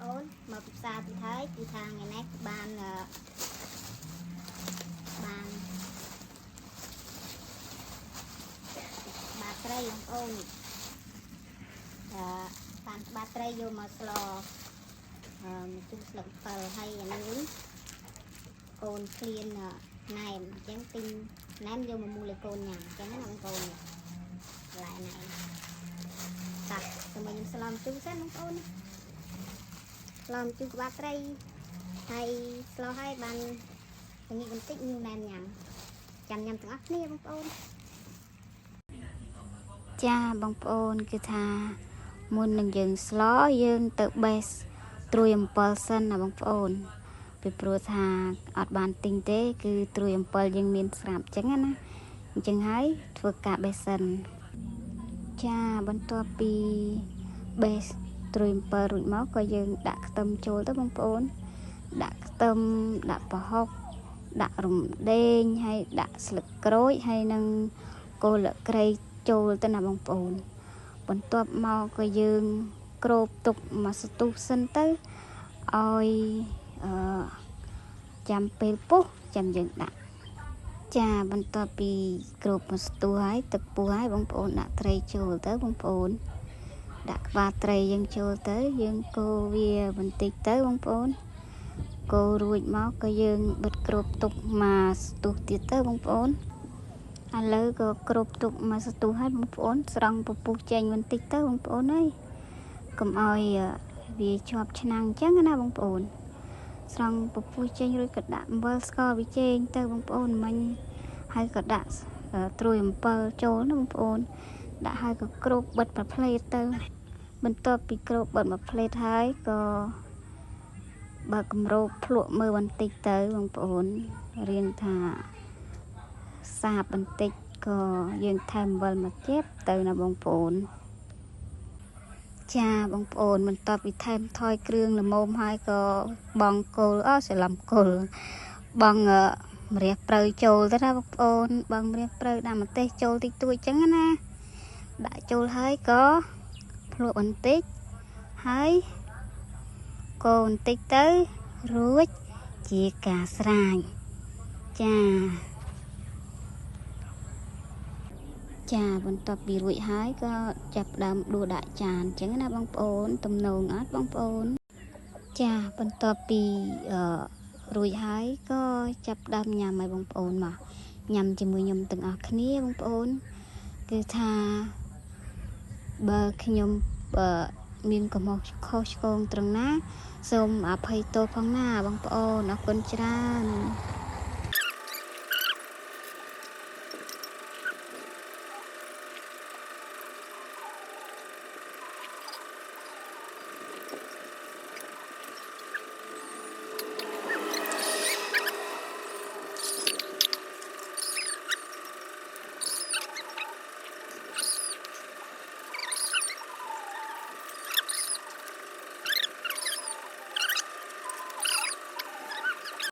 អូនមកពិសាទៀតហើយគឺថាថ្ងៃនេះបានបានបាទត្រីបងប្អូនអឺបានក្បាលត្រីយកមកស្លម្ជូរស្លឹកអំពិលហើយអានេះវិញកូនឃ្លានណែមអញ្ចឹងទិញណែមយកមកមូលឲ្យកូនញ៉ាំអញ្ចឹងណាបងប្អូននេះបន្លែណែមតាទៅមកខ្ញុំស្លម្ជូរសិនបងប្អូនស្លម្ជូរក្បាលត្រីហើយស្លហើយបានល្ងាចបន្តិចញូណែមញ៉ាំចាំញ៉ាំទាំងអស់គ្នាបងប្អូនចាបងប្អូនគឺថាមុននឹងយើងស្លយើងទៅបេះត្រួយអំពិលសិនណាបងប្អូនពីព្រោះថាអត់បានទិញទេ គឺត្រួយអំពិលយើងមានស្រាប់អញ្ចឹងណាអញ្ចឹងហើយធ្វើការបេះសិនចាបន្ទាប់ពីបេះត្រួយអំពិលរួចមកក៏យើងដាក់ខ្ទឹមចូលទៅបងប្អូនដាក់ខ្ទឹមដាក់ប្រហុកដាក់រំដេងហើយដាក់ស្លឹកក្រូចហើយនឹងគល់ក្រៃចូលទៅណាបងប្អូនបន្ទាប់មកក៏យើងគ្របទុកមួយស្ទុះសិនទៅឲ្យអឺចាំពេលពុះចាំយើងដាក់ចាបន្ទាប់ពីគ្របមួយស្ទុះហើយទឹកពុះហើយបងប្អូនដាក់ត្រីចូលទៅបងប្អូនដាក់ក្បាលត្រីយើងចូលទៅយើងកូរវាបន្តិចទៅបងប្អូនកូររួចមកក៏យើងបិទគ្របទុកមួយស្ទុះទៀតទៅបងប្អូនឥឡូវក៏គ្របទុកមួយស្ទុះហើយបងប្អូនស្រង់ពពុះចេញបន្តិចទៅបងប្អូនអើយកុំឲ្យវាជាប់ឆ្នាំងអញ្ចឹងណាបងប្អូនស្រង់ពពុះចេញរួចក៏ដាក់អំបិលស្ករប៊ីចេងទៅបងប្អូនមិញហើយក៏ដាក់ត្រួយអំពិលចូលណាបងប្អូនដាក់ហើយក៏គ្របបិទមួយផ្លេតទៅបន្ទាប់ពីគ្របបិទមួយផ្លេតហើយក៏បើគម្របភ្លក់មើលបន្តិចទៅបងប្អូនរៀងថាសាបបន្តិចក៏យើងថែមអំបិលមកជែបទៅណាបងប្អូនចាបងប្អូនបន្ទាប់ពីថែមថយគ្រឿងល្មមហើយក៏បងគល់អូច្រឡំគល់បងម្រះព្រៅចូលទៅណាបងប្អូនបងម្រះព្រៅដាក់ម្ទេសចូលតិចតួចចឹងណាដាក់ចូលហើយក៏ភ្លក់បន្តិចហើយកូរបន្តិចទៅរួចជាការស្រាញចាចាបន្ទាប់ពីរួចហើយក៏ចាប់ផ្ដើមដួសដាក់ចានអញ្ចឹងណាបងប្អូនទំនងអត់បងប្អូនចាបន្ទាប់ពីរួចហើយក៏ចាប់ផ្ដើមញ៉ាំឲ្យបងប្អូនមកញ៉ាំជាមួយខ្ញុំទាំងអស់គ្នាបងប្អូនគឺថាបើខ្ញុំមានកំហុសខុសឆ្គងត្រង់ណាសូមអភ័យទោសផងណាបងប្អូនអរគុណច្រើន។